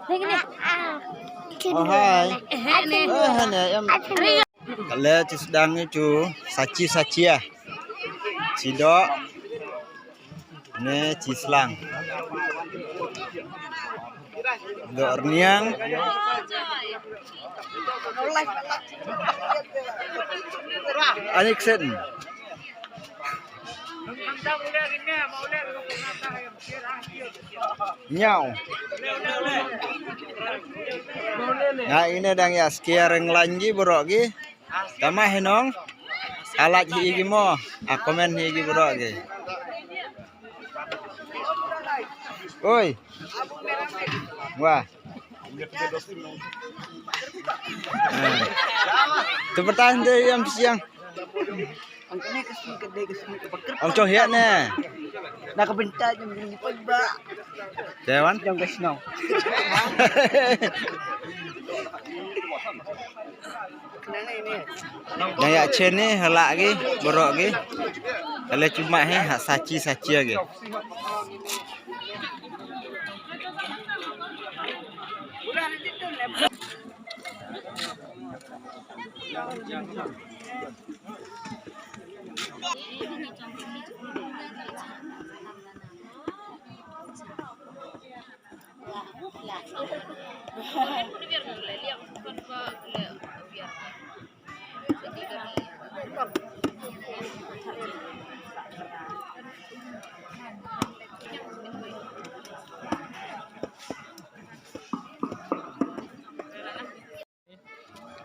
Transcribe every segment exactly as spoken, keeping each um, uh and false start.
Oh, hai. Oh, hai, ne, em. Kale ci sdang itu sachi sachi ya. Ci dok. Ne ci slang. Dok rniang. Anik sen. Nyau. Nga ine dang ya skia reng lanji borok gi. Tama hinong. Alat hi gi mo. A comment hi gi borok gi. Oi. Wah. Tepetan deh yang siang. Ang kene ka sngi ka dei ka sngi ka bakar. Ang choh hiat ne. Na ka bynta jong jong ni poi ba. Dewan. Jong ka snow. Nang ya chen ni halak gi borok gi. Kale cuma he ha sachi sachi agi.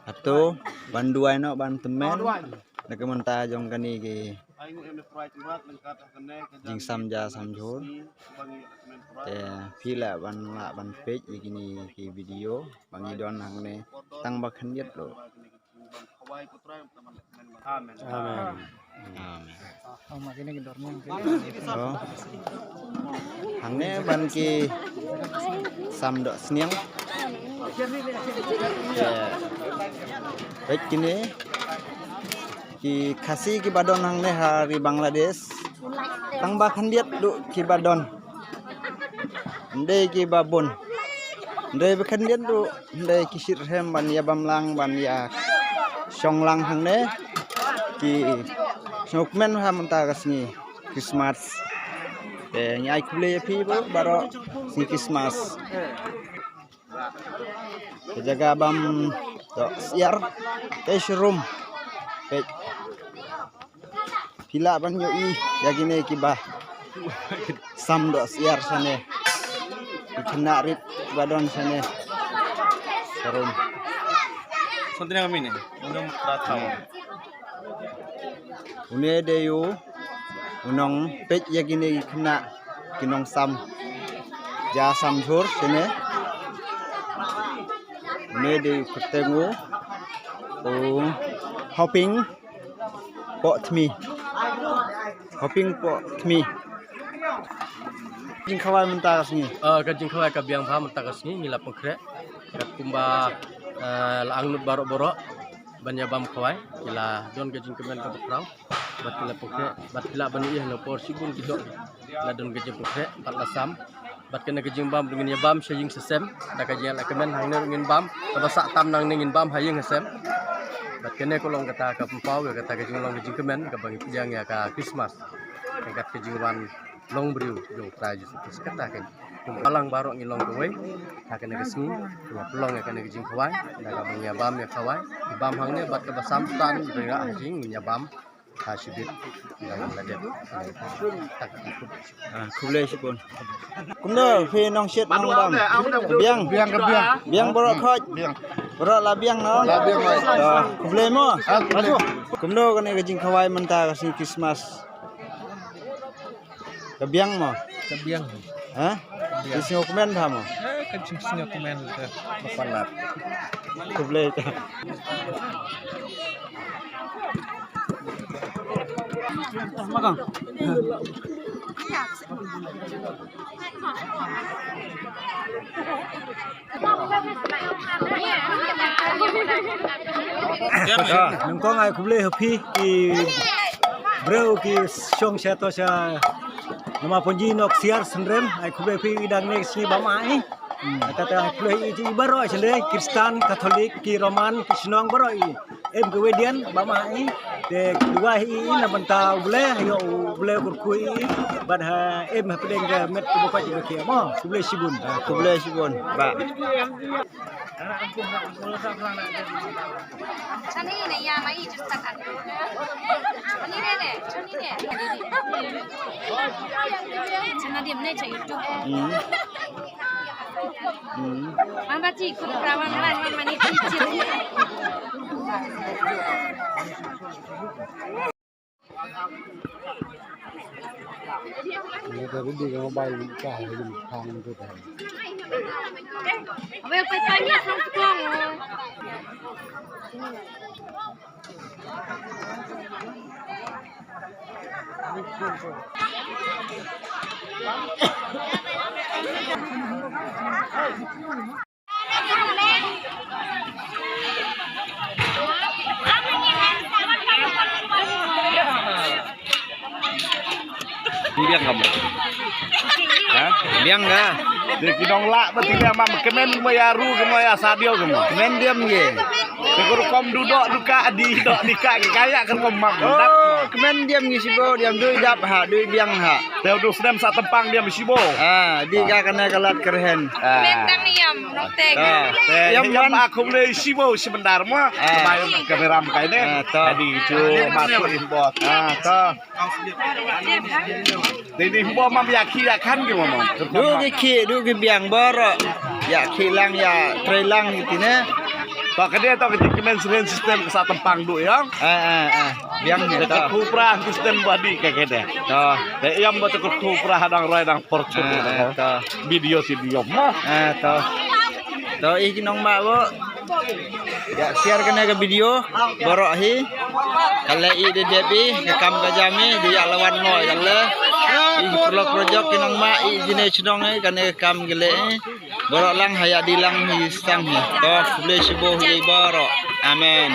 Hato ban duwai noh ban tymmen na ka bynta jong kane ki jingsam ja sam jhur. Te phi lah ban lah ban peit ïa kine ki video ba ngi don hangne tang ba khyndiat ruh. Amen. Amen. Amen. Oh. Hangne ban ki sam doh sniang. Peit kine ki Khasi kiba don hangne ha ri Bangladesh. Tang ba khyndiat ruh kiba don. Ym dei kiba bun. Ym dei ba khyndiat ruh. Ym dei ki shitrhem ban ïa bam lang ban ïa shong lang hangne. Ki sngewkmen ha mynta ka sngi Christmas. Te ngi ai khublei ïa phi baroh, sngi Christmas. Ka jaka bam doh syiar. Te shrum. Peit. Phi lah ban ïohi ïa kine kiba sam doh syiar shane. Ki khynnah rit kiba don shane. Shrum. Une dei u nong peit ïa kine ki khynnah ki nongsam ja sam jhur shane. Une dei u kyrteng u, u Hoping Pohthmi. Hoping Pohthmi. Jingkhawai mynta ka sngi. Ah, ka jingkhawai ka biang bha mynta ka sngi, ngi la pynkhreh. Katkum ba, eh, la angnud baroh baroh ban ïa bam khawai, ki la don ka jingkmen kaba khraw. Bad ki la pynkhreh, bad ki la ban ïohi na por shibun ki doh. La don ka jingpynkhreh bad la sam. Bad kane ka jingbam ruh ngin ïa bam sha ïing sha sem. Da ka jingïalehkmen hangne ruh ngin bam, kaba sah tam nangne ngin bam ha ïing ha sem. Bad kane ka long kata ka pynpaw ïa kata ka jinglong ka jingkmen kaba ngi pdiang ïa ka Christmas. Ryngkat ka jingwan long briew jong U Trai Jisu Khrist, kata ka jingbalang baroh ngi long kawei. Ha kane ka sngi ngi pynlong ïa kane ka jingkhawai, da kaba ngi ïa bam ïa khawai, ngi bam hangne bad kaba sam tan ngi pynrah ha jingïabam ha shibit. Ah, khublei shibun. Kumno phi nongshit nongbam? Biang. Biang ka biang. Biang baroh khoit. Biang. Baroh la biang no? La biang, oi. Ah, khublei mo. Ah, khublei. Kumno kane ka jingkhawai mynta ka sngi Christmas? Ka biang mo? Ka biang. Ha? Ka biang. Ka jingsngewkmen bha mo? Eh, ka jingsngewkmen ka. Ka palat. Khublei ka. Nyngkong ai khublei ha phi ki briew ki shong sha to sha Nongma Pynji Noksiar Synrem, ai khublei phi dang ne sngi bam ai. Kata ta pule i ji baroh sele Kristan, Katolik, ki Roman, ki shnong baroh i. Em ke wedding ba ma i. Te dua hi i na bynta u Blei, ïa u Blei u kyrkhu i. Bad ha em ha pdeng ka met ka bokoj ka kia mo. Khublei shibun. Khublei shibun. Ba. Chani ne ya mai just tak. Ani ne ne, chani ne. Chana dim ne cha YouTube. Mama chi ku prawan man man mani chi chi. Abe pai pai ni sang tukang. Biang kamu. Ha? Biang ka. Dei ki nong lah ba ti biang mam kmen mo ya ru kmen ya sadio kmen. Kmen diam ge. Te ko rukom du dok du ka di dok di ka ki kaya kan ko mam. Oh, kmen diam ge sibo diam dui dap ha dui biang ha. Te du snem sa tempang diam sibo. Ah, di ka kane ka lad kerhen. Kmen tang niam nong teng. Ah, te yam wan aku beli sibo sebentar mo. Ah. Main kamera kai ne. Ah, to. Tadi itu masuk import. Ah, to. Dei dei hynrei mam ïa khih ïa khan ki mam. Du ki khih, du ki biang baroh. Ïa khih lang, ïa trei lang ki tine. To ka dei to ka jingkmen sren system ka sa tempang du ïa. Ah, ah, ah. Biang ne to. Ka kupra system ba dei ka ka dei. To. Te ïam ba te kupra dang roi dang por chuk. Ah, ah, to. Video si video mo. Ah, to. To i ki nong ma bo. Ïa share kane ka video baroh hi. Ka leh i de dep i ka kam ka jam i de ïa la wan ngoi ka leh. I prolok projok ki nong ma i jine chnong i kane ka kam ki leh i. Baroh lang ha ïa di lang hi stang hi. To khublei shibun hi baroh. Amen.